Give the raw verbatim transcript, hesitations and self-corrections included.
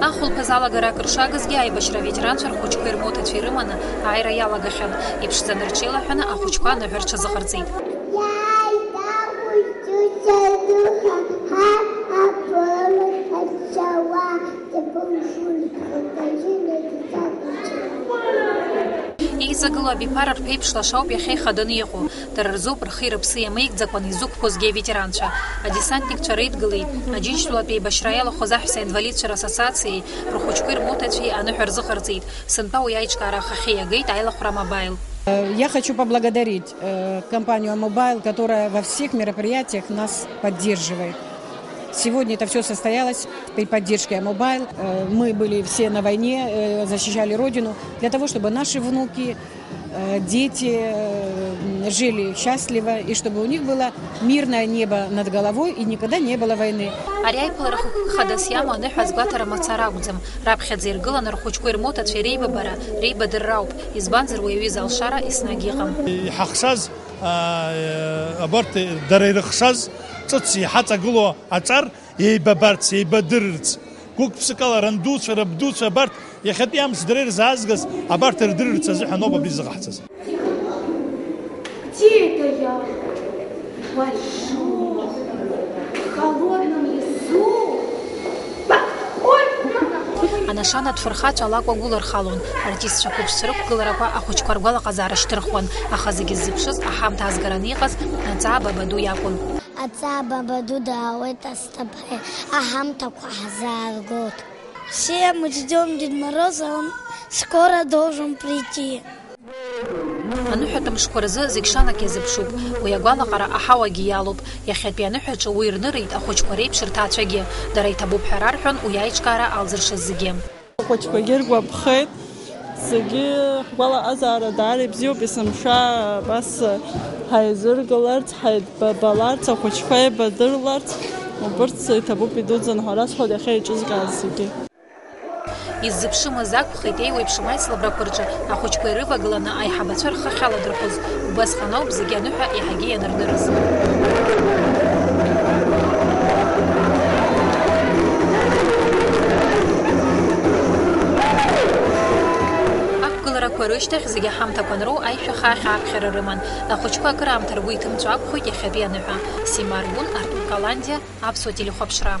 Ахәылԥаз алагара акыр шагызгьы, аибашьра аветеранцәа рхәыҷқәеи рмоҭацәеи рыманы ааира иалагахьан. Иԥшӡаны рҽеилаҳәаны ахәыҷқәа аныҳәа рҽазыҟарҵеит. Еизагылоу абиԥара рԥеиԥш лаша ауп иахьа ихаданы иҟоу. Дара рзоуп рхи рыԥси иамеигӡакәаны изықәԥозгьы аветеранцәа. Адесантникцәа реидгылеи, Аџьынџьтәылатәи еибашьра иалахәыз аҳәса инвалидцәа рассоциациеи рхәыҷқәеи рмоҭацәеи аныҳәа рзыҟарҵеит. Сынтәа уи аиҿкаара ахахьы иагеит аилахәра Мобаил. Я хочу поблагодарить э, компанию Амобайл, которая во всех мероприятиях нас поддерживает. Сегодня это все состоялось при поддержке Амобайл. Э, Мы были все на войне, э, защищали Родину, для того, чтобы наши внуки, э, дети э, м, жили счастливо, и чтобы у них было мирное небо над головой, и никогда не было войны. Ари аиԥылара хықәкы хадас иамоу аныҳәа азгәаҭара мацара акәӡам. Раԥхьаӡа иргыланы рхәыҷқәеи рмоҭацәеи реибабара, реибадырра ауп, избанзар уи аҩыза алшара еснагь иҟам. Иҳахшаз, аа, абарҭ дара ирыхшаз ҿыц иҳаҵагылоу аҿар еибабарц, еибадырырц, гәык-ԥсыкала рандуцәа, рабдуцәа абарҭ иахьатәи амш дара ирзаазгаз абарҭ рдырырц азыҳәан ауп абри зыҟаҳҵаз. Где это я? В большом, холодном лесу. Ой! Анашана ҭәырхацәа алакә агәылархалон, артистцәа қәыԥшцәа рықәгыларақәа ахәыҷқәа ргәалаҟазаара шьҭырхуан, аха зегьы ззыԥшыз аҳамҭа азгараны иҟаз Аҵаа Бабаду иакәын. Аҵаа Бабаду даауеит асҭыԥҳа, аҳамҭақәа ҳзааргоит. Все мы ждём Дед Мороза, он скоро должен прийти. Аныҳәатә мшқәа рзы зегь шанак иазыԥшуп. Уи агәалаҟара аҳауагьы иалоуп. Иахьатәи аныҳәаҿы уи рнырит ахәыҷқәа реиԥш рҭаацәагьы. Дара иҭабуп ҳәа рарҳәон уи аиҿкаара алзыршаз зегьы. Ахәыҷқәагьы ргәаԥхеит. Зегьы ҳгәалаҟазаара даара ибзиоуп, есымша абас ҳаизыргаларц, ҳаидбабаларц, ахәыҷқәа еибадырларц, убырҭ иҭабуп идуӡӡан ҳәа расҳәоит иахьа еиҿызкааз зегьы. Иззыԥшымыз акәхеит, еиуеиԥшым аицлабрақәа рҿы ахәыҷқәа ирывагыланы аиҳабацәа рхы ахьаладырхәыз, убасҟан ауп зегьы аныҳәа иаҳагьы ианырнырыз. Ақәгыларақәа рышьҭахь зегьы аҳамҭақәа анроу аишәа хаахь ааԥхьара рыман. Ахәыҷқәа акыраамҭа ргәы иҭымҵәо акәхоит иахьатәи аныҳәа. Сима Аргәын, Артур Каландиа, Аԥсуа телехәаԥшра.